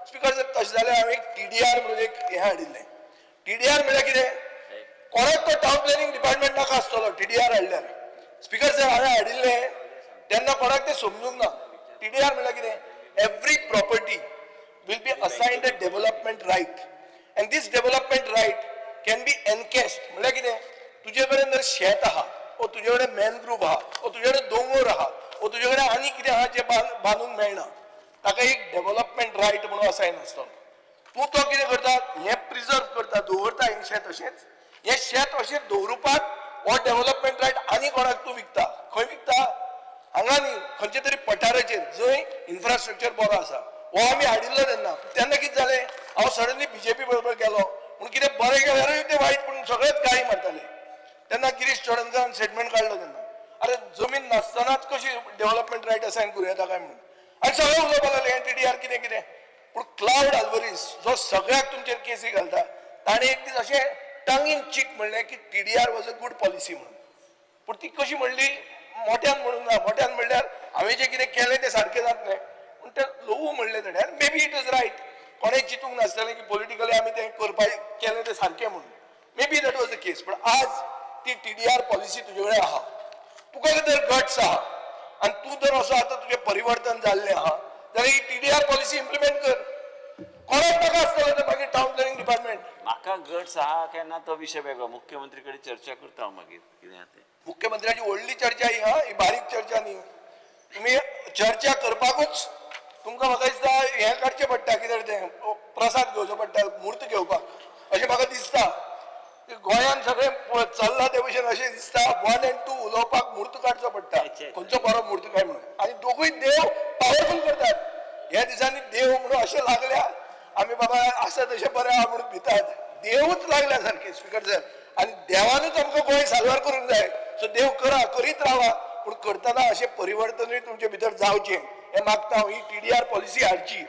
Speaker sir, तशें जाल्यार हांवें एक टीडीआर म्हणून एक हें हाडिल्लें. टीडीआर म्हळ्यार कितें? कोणाक तो टावन प्लॅनिंग डिपार्टमेंट नाका आसतलो टीडीआर हाडल्यार. स्पिकर सर, हांवें हाडिल्लें तेन्ना कोणाक तें समजूंक ना. टीडीआर म्हळ्यार कितें? Every property will be assigned a development right and this development right can be encashed. म्हळ्यार कितें? तुजे कडेन जर शेत आहा ओ तुजे कडेन मॅनग्रूव आहा ओ तुजे कडेन दोंगोर आहा ओ तुजे कडेन आनी कितें आहा जें बांदूंक मेळना, ताका एक डेव्हलपमेंट रायट म्हणून असायन आसतलो. तूं तो कितें करता, हें प्रिजर्व करता, दवरता हें शेत अशेंच. हें शेत अशें दवरुपाक हो डेव्हलपमेंट रायट आनी कोणाक तूं विकता. खंय विकता? हांगा न्ही, खंयच्या तरी पठाराचेर जंय इन्फ्रास्ट्रक्चर बरो आसा. हो आमी हाडिल्लो तेन्ना. तेन्ना कितें जालें, हांव सडनली बीजेपी बरोबर गेलो पूण कितें बरें केल्यारूय तें वायट, पूण सगळेच गाळी मारताले. तेन्ना गिरीश चोडणकारान स्टेटमेंट काडलो तेन्ना, अरे जमीन नासतनाच कशी डेव्हलपमेंट रायट असायन करूं येता काय म्हणून. आनी सगळे उलोवपाक लागले हें टीडीआर कितें कितें. पूण क्लावड आल्वरीस जो सगळ्याक तुमचेर केसी घालता, ताणें एक दीस अशें टंग इन चीक म्हणलें की TDR was a good policy म्हणून. पूण ती कशी म्हणली? मोठ्यान म्हणूंक ना. मोठ्यान म्हणल्यार हांवें जें कितें केलें तें सारकें जातलें. पूण तें ल्हवू म्हणलें ताणें आनी maybe it is right. कोणें चिंतूंक नासतलें की पॉलिटिकली आमी तें करपाक केलें तें सारकें म्हणून. Maybe that was the case. पूण आज ती टीडीआर पॉलिसी तुजे कडेन आहा, तुका जर गट्स आहा आनी तूं जर असो आतां तुजें परिवर्तन जाल्लें आहा जाल्यार ही टीडीआर पॉलिसी इम्प्लिमेंट कर. कोणाक नाका आसतलो तें मागीर टावन प्लॅनिंग डिपार्टमेंट. म्हाका गट्स आहा काय ना तो विशय वेगळो. मुख्यमंत्री कडेन चर्चा करता हांव मागीर कितें आहा तें. मुख्यमंत्र्याची व्हडली चर्चा ही. हा, ही बारीक चर्चा न्ही. तुमी चर्चा करपाकूच तुमकां म्हाका दिसता हें काडचें पडटा, कितें तें, प्रसाद घेवचो पडटा म्हूर्त घेवपाक, अशें म्हाका दिसता. की गोंयांत सगळें चल्लां ते भशेन अशें दिसता, वन एंड टू उलोवपाक म्हूर्त काडचो पडटा, खंयचो बरो म्हूर्त काय म्हणून. आनी दोगूय देव पावरफूल करतात. ह्या दिसांनी देव म्हणून अशें लागल्या, आमी बाबा आसा तशें बरें आहा म्हणून भितात. देवूच लागल्या सारके स्पिकर सर. आनी देवानूच आमकां गोंय साल्वार करूंक जाय. सो देव करा, करीत रावा, पूण करतना अशें परिवर्तनूय तुमचे भितर जावचें हें मागता हांव. ही टीडीआर पॉलिसी हाडची.